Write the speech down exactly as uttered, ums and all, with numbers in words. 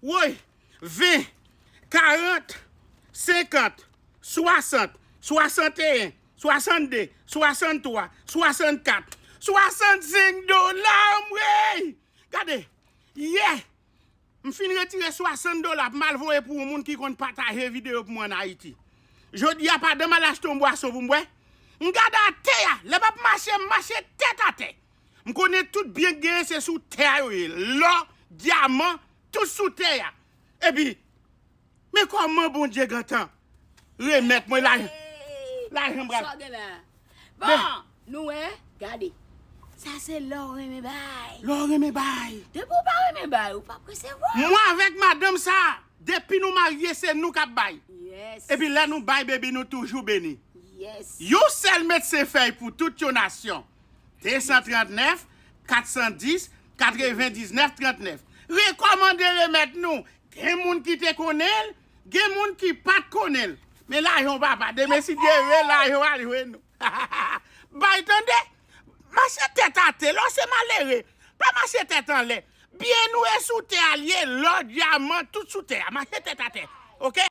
Woy, ven, karant, senkant, swasant, swasanteyen, swasannde, swasanntwa, swasannkat, swasannsenk dola, anmwey! Gade, yè, m fin retire swasant dola pou m al voye pou yon moun ki konn pataje videyo pou mwen ann Ayiti. Jodi a, pandan m al achte yon bwason pou m bwè, m gade atè a, lè m ap mache, m mache tèt atè. M konnen tout byen k genyen se sou tè a yo ye, lò, dyaman, tout sou tè a. Epi, men kòman Bondye gentan remèt mwen lajan, lajan m pral. Sa w gen la? Bon, nou wè, gade. Sa se lè w renmen bay. Lè w renmen bay. Depi w pa renmen bay, ou p ap resevwa. Mwen avèk madanm sa, depi nou marye, se nou k ap bay. Yes. Epi lè nou bay, baby, nou toujou beni. Yes. Yon sèl medsen fèy pou tout yon nasyon. De san trannèf, kat san dis, katrevendiznèf, trannèf. Rekòmande remèt nou. Gen moun ki te konnen l, gen moun ki pa t konnen l. Men lajan w papa, demen si Dye vle, lajan w al jwenn ou. Bay tande, mache tèt atè, lè w se malere, pa mache tèt anlè. Byen nou e sou tè a l ye, lò, dyaman, tout sou tè a, mache tèt atè. Oke?